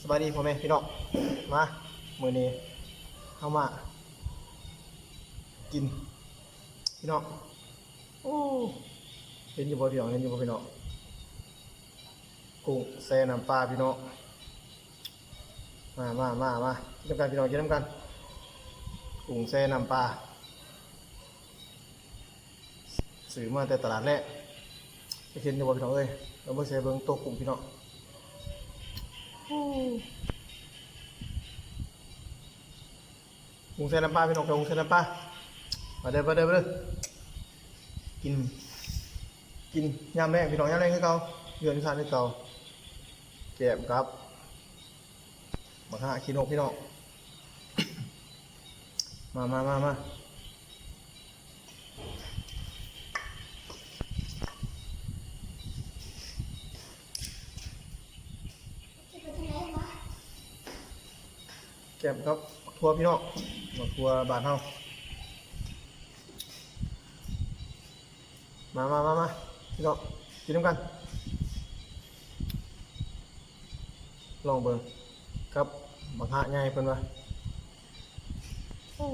ສະບາຍດີພໍ່ແມ່ພີ່ນ້ອງ ມາ ມື້ນີ້ເຮົາມາກິນ ພີ່ນ້ອງ. ໂອ້ ເຫັນຢູ່ບໍ່ພີ່ນ້ອງ ເຫັນຢູ່ບໍ່ພີ່ນ້ອງ? ກຸ້ງແຊ່ນ້ຳປາພີ່ນ້ອງ ມາ ມາ ມາ ມາ ກິນນຳກັນພີ່ນ້ອງ ກິນນຳກັນ ກຸ້ງແຊ່ນ້ຳປາ. ຊື້ມາແຕ່ຕະຫຼາດແລກ ເຫັນຢູ່ບໍ່ພີ່ນ້ອງເອີຍ? ລອງເບິ່ງໃສ່ເບິ່ງໂຕກຸ້ງພີ່ນ້ອງ. ກຸ້ງແຊ່ນ້ຳປາພີ່ນ້ອງ ກຸ້ງແຊ່ນ້ຳປາ ມາເດີ ມາເດີ ມາເດີ ກິນ ກິນຍາມແລງພີ່ນ້ອງ ຍາມແລງຄືເກົ່າ ເຮືອນຢູ່ຊານຄືເກົ່າ ແກ້ມກັບ ບັກຫາຂີ້ນົກພີ່ນ້ອງ ມາ ມາ ມາ ມາ ແກ້ມກັບໝາກຖົ່ວພີ່ນ້ອງ ໝາກຖົ່ວບ້ານເຮົາ. ມາ ມາ ມາ ມາ ພີ່ນ້ອງ ກິນນຳກັນ ລອງເບິ່ງ ກັບບັກຫາໃຫຍ່ເພິ່ນວ່າ ໂອ້ ອ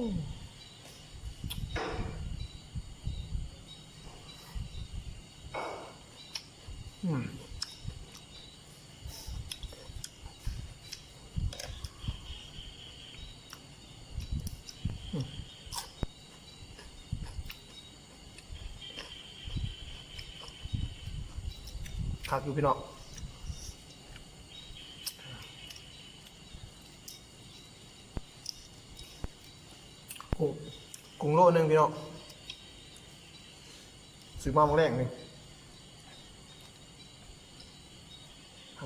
ືມ. ຄັກຢູ່ພີ່ນ້ອງ ກຸ້ງ ກຸ້ງໂລໜຶ່ງພີ່ນ້ອງ ຊື້ມາມື້ແລງນີ້.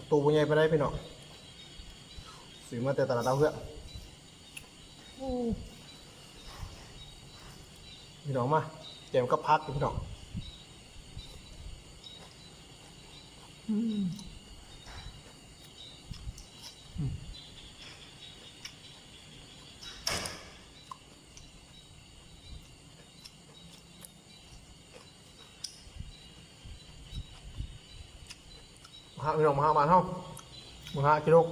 ໂຕບໍ່ໃຫຍ່ປານໃດພີ່ນ້ອງ ຊື້ມາແຕ່ຕະຫຼາດດາວເຮືອງ. ໂອ້ ພີ່ນ້ອງ ມາແຈ່ມກັບຜັກພີ່ນ້ອງ. ອືມ ອືມ. ບັກຫາພີ່ນ້ອງ ບັກຫາບ້ານເຮົາ ບັກຫາຂີ້ນົກ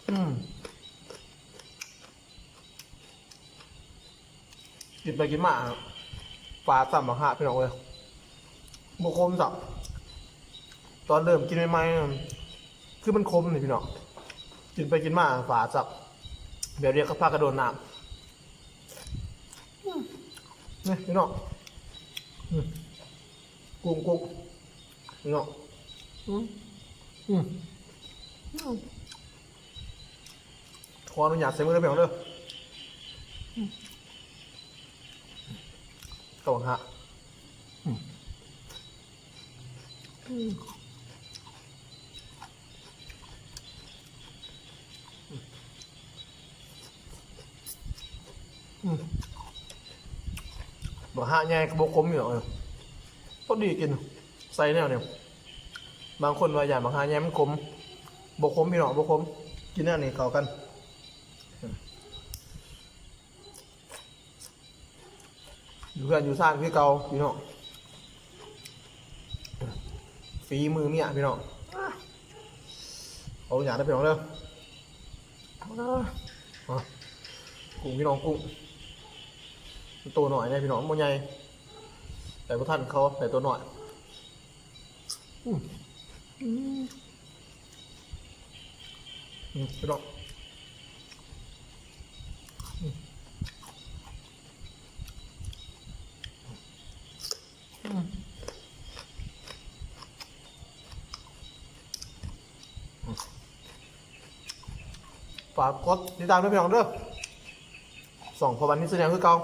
ອືມ ກິນໄປກິນມາຝາດຊ້ຳບັກຫາພີ່ນ້ອງເອີຍ ບໍ່ຂົມຊ້ຳ ຕອນເລີ່ມກິນໃໝ່ໆ ຄືມັນຂົມນີ້ພີ່ນ້ອງ ກິນໄປກິນມາຝາດຊ້ຳ ແບບດຽວກັບຜັກກະໂດນນ້ຳ. ອືມ ນີ້ພີ່ນ້ອງ ອືມ ກຸ້ງ ກຸ້ງ ພີ່ນ້ອງ ອືມ ອືມ ອືມ ຂໍອະນຸຍາດໃສ່ມືເດີພີ່ນ້ອງເດີ ອືມ ກະບັກຫາ ອືມ ອືມ ອືມ ບັກຫາໃຫຍ່ກະບໍ່ຂົມຢູ່ດອກ ພໍດີກິນ ໃສ່ແນວນີ້ ບາງຄົນວ່າຢ້ານບັກຫາໃຫຍ່ມັນຂົມ ບໍ່ຂົມພີ່ນ້ອງ ບໍ່ຂົມ ກິນແນວນີ້ເຂົ້າກັນ. ຢູ່ເຮືອນຢູ່ຊານຄືເກົ່າພີ່ນ້ອງ ຝີມືເມຍພີ່ນ້ອງ ຂໍອະນຸຍາດເດີພີ່ນ້ອງເດີ ອາ ກຸ້ງພີ່ນ້ອງ ກຸ້ງ ໂຕນ້ອຍແດ່ພີ່ນ້ອງ ບໍ່ໃຫຍ່ ໄດ້ບໍ່ທັນເຂົາ ໄດ້ໂຕນ້ອຍ ອືມ ອືມ ອືມ ພີ່ນ້ອງ ອືມ ອືມ ອືມ ຝາກກົດຕິດຕາມເດີພີ່ນ້ອງເດີ ຊ່ອງພໍ່ບ້ານນິດຊາແນວຄືເກົ່າ.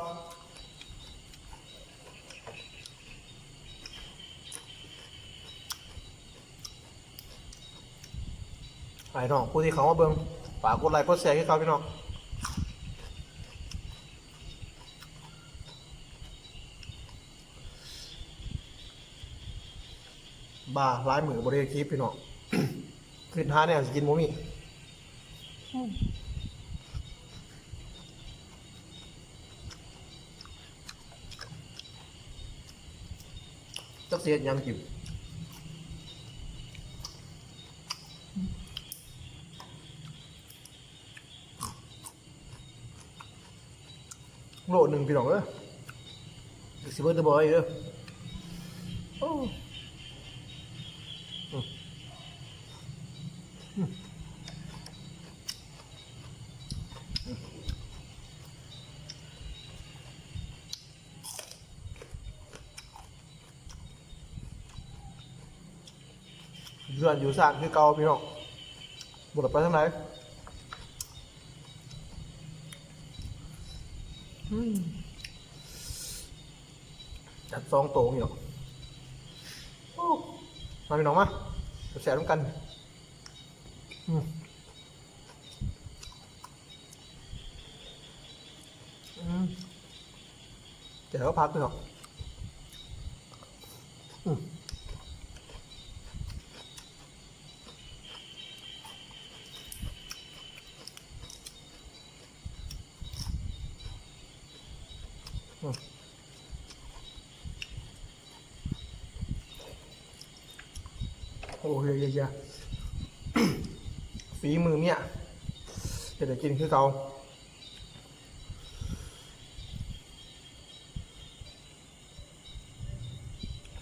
ອ້າຍນ້ອງຜູ້ທີ່ເຂົ້າມາເບິ່ງ ຝາກກົດໄລກົດແຊຄືເກົ່າພີ່ນ້ອງ. ບ້າ ຫຼາຍມື້ບໍ່ໄດ້ເຮັດຄລິບພີ່ນ້ອງ ຄິດຫາແນວຊິກິນບໍ່ມີ. ຈັກຊິເຮັດຫຍັງກິນ. ໂລໜຶ່ງພີ່ນ້ອງເອີຍ ຊິເບິດຫຼືບໍ່ເອີຍ. ໂອ້ ອືມ ອືມ ອືມ. ເຮືອນຢູ່ຊານຄືເກົ່າພີ່ນ້ອງ ບໍ່ໄດ້ໄປທາງໃດ. ອືມ ຈັດສອງໂຕນີ້ເນາະ. ໂອ້ ມາພີ່ນ້ອງມາ ແຊບໆນຳກັນ. ອືມ ອືມ ແຈ່ວຜັກເນາະ. ອືມ ອືມ. ໂອ້ ເຮີຍ ເຮີຍ ເຮີຍ ຝີມືເມຍ ເຮັດໃຫ້ກິນຄືເກົ່າ.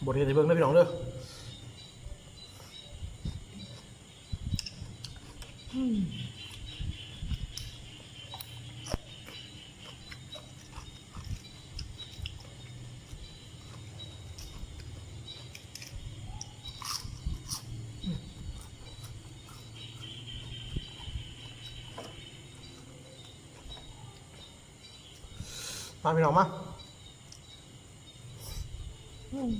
ບໍ່ໄດ້ເຮັດໃຫ້ເບິ່ງເດີພີ່ນ້ອງເດີ. ອືມ ມາພີ່ນ້ອງມາ. ອືມ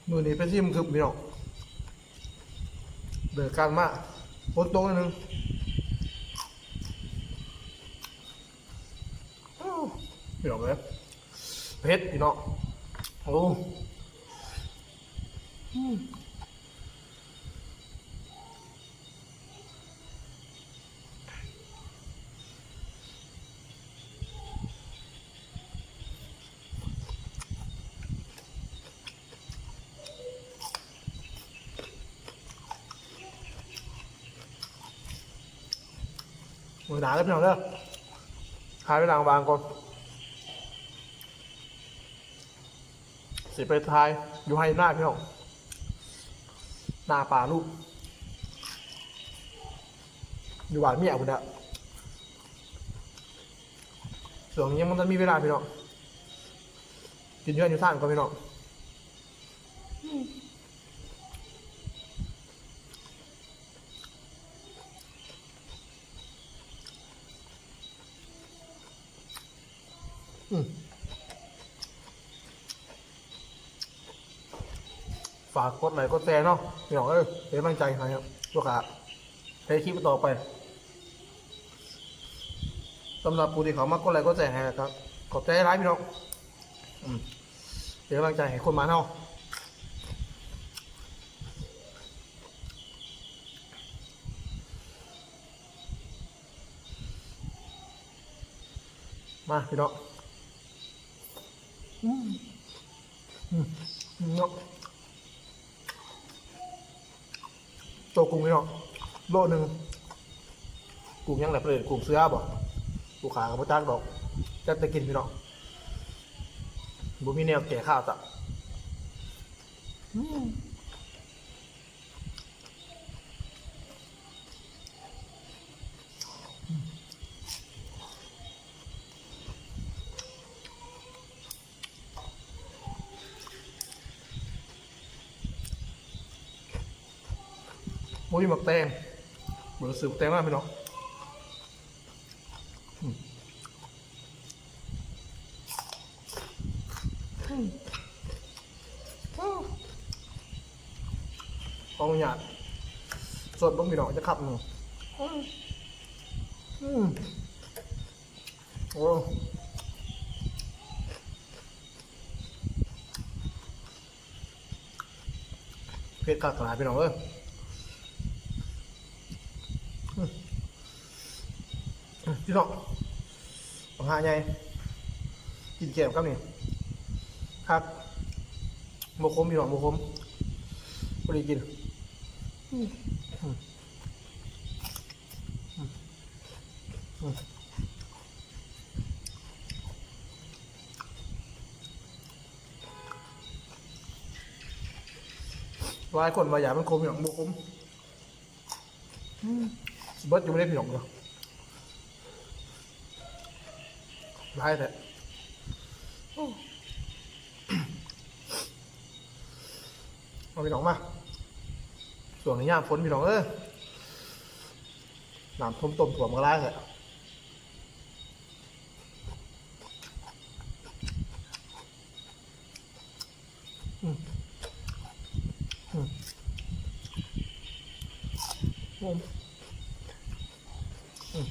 ມື້ນີ້ໄປຊິມຄືພີ່ນ້ອງ ເດີນການມາ ຝົນຕົກໜ້ອຍໜຶ່ງ. ໂອ້ ພີ່ນ້ອງເອີຍ ເຜັດພີ່ນ້ອງ. ໂອ້ ອືມ ມື້ໜ້າເດີພີ່ນ້ອງເດີ ຫາເວລາວ່າງກ່ອນ ຊິໄປຖ່າຍຢູ່ໄຮ່ນາພີ່ນ້ອງ ນາປາລູກ ຢູ່ບ້ານເມຍພຸ້ນແຫຼະ. ຊ່ວງນີ້ຍັງບໍ່ທັນມີເວລາພີ່ນ້ອງ ກິນເຮືອນຢູ່ຊານກ່ອນພີ່ນ້ອງ. ອືມ ຝາກກົດໄລກົດແຊເນາະພີ່ນ້ອງເອີຍ ເປັນກຳລັງໃຈໃຫ້ພວກຂ້າເຮັດຄລິບຕໍ່ໄປ. ສຳລັບຜູ້ທີ່ເຂົ້າມາກົດໄລກົດແຊໃຫ້ກໍຂອບໃຈຫຼາຍພີ່ນ້ອງ. ອືມ ເປັນກຳລັງໃຈໃຫ້ຄົນບ້ານເຮົາ. ມາພີ່ນ້ອງ ອືມ ອືມ ເນາະ ໂຕກຸ້ງພີ່ນ້ອງ ໂລໜຶ່ງ. ກຸ້ງຫຍັງລະ ປາເລີດ ກຸ້ງເສືອບໍ່ ລູກຄ້າກໍບໍ່ຈັກດອກ ຈັກແຕ່ກິນພີ່ນ້ອງ ບໍ່ມີແນວແກ້ຄາວຊະ. ອືມ ໂອ້ຍ ໝາກແຕງ ບໍ່ໄດ້ຊື້ໝາກແຕງມາພີ່ນ້ອງ. ອືມ ອືມ ຂໍອະນຸຍາດ ສົດເບິ່ງພີ່ນ້ອງ ຈະຄຳໜຶ່ງ. ອືມ ອືມ ໂອ້ ເຜັດຄັກຂະໜາດພີ່ນ້ອງເອີຍ. ອືມ ອືມ ພີ່ນ້ອງ ບັກຫາໃຫຍ່ ກິນແຈ່ວກັບນີ້ ຄັກ. ບໍ່ຂົມພີ່ນ້ອງ ບໍ່ຂົມ ພໍດີກິນ. ອືມ ອືມ ອືມ ຫຼາຍຄົນວ່າຢາກມັນຂົມພີ່ນ້ອງ ບໍ່ຂົມ. ອືມ ຊິເບິດຢູ່ບໍ່ເດ້ພີ່ນ້ອງເນາະ ຫຼາຍແທ້. ໂອ້ ມາພີ່ນ້ອງມາ ຊ່ວງນີ້ຍາມຝົນພີ່ນ້ອງເອີຍ ນ້ຳຖ້ວມ ຕົ້ມຖ້ວມກໍຫຼາຍແທ້. ອືມ ອືມ ອືມ ອືມ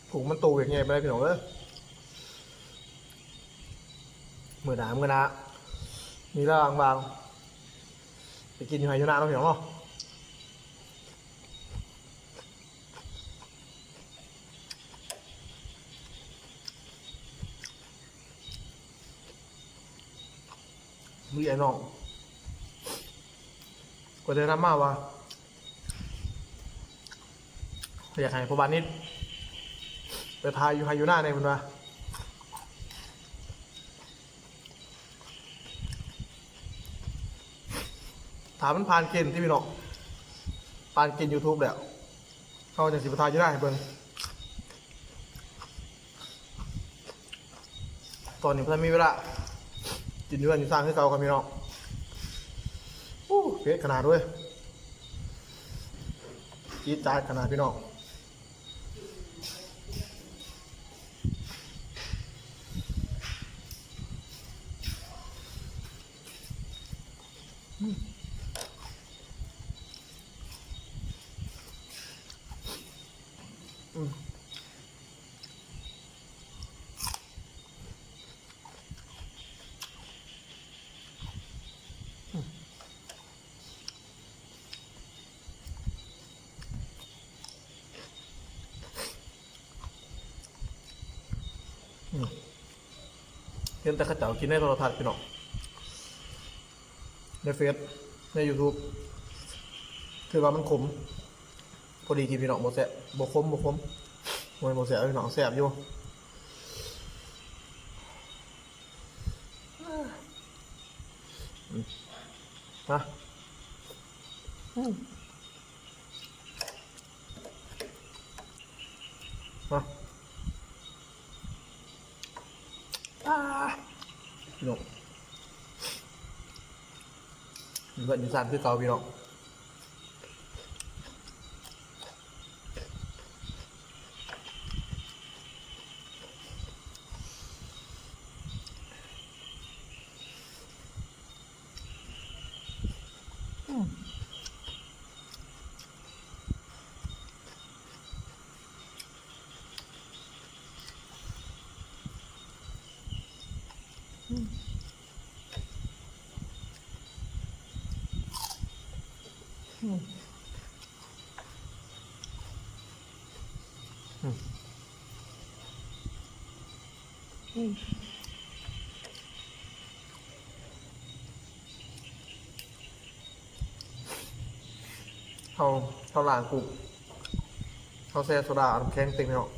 ຜູກມັນໂຕໃຫຍ່ໄປເລີຍພີ່ນ້ອງເອີຍ. ມື້ໜ້າ ມື້ໜ້າ ມີເວລາວ່າງໆ ໄປກິນຢູ່ໄຮ່ຢູ່ນາເນາະພີ່ນ້ອງເນາະ. ມີອ້າຍນ້ອງ ກໍແນະນຳມາວ່າ ຢາກໃຫ້ພໍ່ບ້ານນິດໄປຖ່າຍຢູ່ໄຮ່ຢູ່ນາແດ່ເພິ່ນວ່າ. ຖ້າມັນຜ່ານເກນຕິພີ່ນ້ອງ ຜ່ານເກນ YouTube ແລ້ວ ເຮົາຈັ່ງຊິໄປຖ່າຍຢູ່ນາໃຫ້ເບິ່ງ. ຕອນນີ້ບໍ່ທັນມີເວລາ ກິນຢູ່ເຮືອນຢູ່ຊານຄືເກົ່າຄັບພີ່ນ້ອງ. ໂອ້ ເຜັດຂະໜາດເວີຍ ຈີດຈາດຂະໜາດພີ່ນ້ອງ. ອືມ ອືມ ອືມ. ອືມ ເຫັນແຕ່ເຂົາເຈົ້າກິນໃນໂທລະທັດພີ່ນ້ອງ ໃນເຟສ ໃນ YouTube ຄືວ່າມັນຂົມ ພໍດີກິນພີ່ນ້ອງ ບໍ່ແຊບ ບໍ່ຂົມ ບໍ່ຂົມ ບໍ່ແມ່ນບໍ່ແຊບພີ່ນ້ອງ ແຊບຢູ່. ອືມ ມາ ອືມ ມາ ອາ ພີ່ນ້ອງ ເຮືອນຢູ່ຊານຄືເກົ່າພີ່ນ້ອງ. ອືມ ອືມ ເຮົາ ເຮົາລ້າງກຸ້ງ ເຮົາແຊ່ໂຊດາ ເອົານ້ຳແຂງເຕັມເນາະ